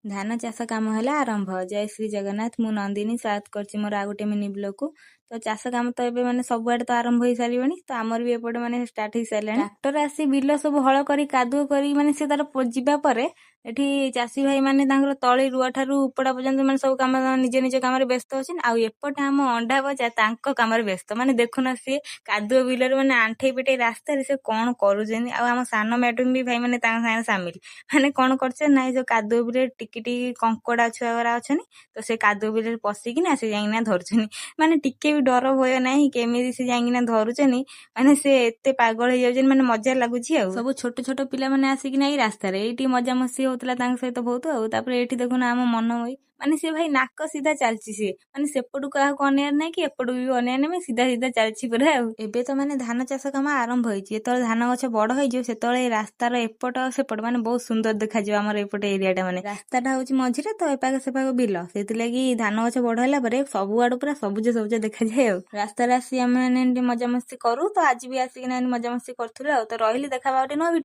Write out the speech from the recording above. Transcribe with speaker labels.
Speaker 1: ଧାନ ଚାଷ କାମ ହେଲା ଆରମ୍ଭ। ଜୟ ଶ୍ରୀ ଜଗନ୍ନାଥ। ମୁଁ ନନ୍ଦିନୀ, ସ୍ୱାଗତ କରୁଛି ମୋର ଆଉ ଗୋଟେ ମିନି ବ୍ଲଗକୁ। ତ ଚାଷ କାମ ତ ଏବେ ମାନେ ସବୁଆଡ଼େ ତ ଆରମ୍ଭ ହେଇସାରିବଣି, ତ ଆମର ବି ଏପଟେ ମାନେ ଷ୍ଟାର୍ଟ ହେଇସାରିଲାଣି। ଟ୍ରାକ୍ଟର ଆସି ବିଲ ସବୁ ହଳ କରି କାଦୁଅ କରି ମାନେ ସେ ତାର ଯିବା ପରେ ଏଠି ଚାଷୀ ଭାଇ ମାନେ ତାଙ୍କର ତଳି ରୁଆ ଠାରୁ ଉପଡ଼ା ପର୍ଯ୍ୟନ୍ତ ମାନେ ସବୁ କାମ ନିଜ ନିଜ କାମରେ ବ୍ୟସ୍ତ ଅଛନ୍ତି। ଆଉ ଏପଟେ ଆମ ଅଣ୍ଡା ବଜା ତାଙ୍କ କାମରେ ବ୍ୟସ୍ତ। ମାନେ ଦେଖୁନ, ସିଏ କାଦୁଅ ବିଲରେ ମାନେ ଆଣ୍ଠେଇ ପେଟେଇ ରାସ୍ତାରେ ସେ କଣ କରୁଛନ୍ତି। ଆଉ ଆମ ସାନ ମ୍ୟାଡାମ ବି ଭାଇ ମାନେ ତାଙ୍କ ସାଙ୍ଗରେ ସାମିଲ। ମାନେ କଣ କରୁଛନ୍ତି ନା, ଏଇ ଯୋଉ କାଦୁଅ ବିଲରେ ଟିକି ଟିକି କଙ୍କଡ଼ା ଛୁଆ ଗୁରା ଅଛନ୍ତି, ତ ସେ କାଦୁଅ ବିଲରେ ପଶିକିନା ସେ ଯାଇକିନା ଧରୁଛନ୍ତି। ମାନେ ଟିକେ ବି ଡର ଭୟ ନାହିଁ, କେମିତି ସେ ଯାଇକିନା ଧରୁଛନ୍ତି। ମାନେ ସେ ଏତେ ପାଗଳ ହେଇଯାଉଛନ୍ତି, ମାନେ ମଜା ଲାଗୁଛି। ଆଉ ସବୁ ଛୋଟ ଛୋଟ ପିଲାମାନେ ଆସିକିନା ଏଇ ରାସ୍ତାରେ ଏଇଠି ମଜାମସ୍ତି ହଉଥିଲା ତାଙ୍କ ସହିତ ବହୁତ। ଆଉ ତାପରେ ଏଇଠି ଦେଖୁନ ଆମ ମନମୟୀ, ମାନେ ସେ ଭାଇ ନାକ ସିଧା ଚାଲିଛି ସିଏ। ମାନେ ସେପଟକୁ କାହାକୁ ଅନେଇବାର ନାହିଁ କି ଏପଟକୁ ବି ଅନେଇବାର ନାହିଁ, ସିଧା ସିଧା ଚାଲିଛି ପୁରା। ଆଉ ଏବେ ତ ମାନେ ଧାନ ଚାଷ କାମ ଆରମ୍ଭ ହେଇଛି। ଯେତେବେଳେ ଧାନ ଗଛ ବଡ ହେଇଯିବ, ସେତେବେଳେ ଏଇ ରାସ୍ତାର ଏପଟ ଆଉ ସେପଟ ମାନେ ବହୁତ ସୁନ୍ଦର ଦେଖାଯିବ ଆମର ଏପଟେ ଏରିଆଟା। ମାନେ ରାସ୍ତାଟା ହଉଛି ମଝିରେ, ତ ଏପାଖ ସେପାଖ ବିଲ। ସେଥିଲାଗି ଧାନ ଗଛ ବଡ ହେଲା ପରେ ସବୁଆଡୁ ପୁରା ସବୁଜ ସବୁଜ ଦେଖାଯାଏ। ଆଉ ରାସ୍ତାରେ ଆସି ଆମେ ମାନେ ଏମିତି ମଜାମସ୍ତି କରୁ, ତ ଆଜି ବି ଆସିକିନା ଏମିତି ମଜାମସ୍ତି କରୁଥିଲୁ। ଆଉ ତ ରହିଲି, ଦେଖା ଗୋଟେ ନୂଆ।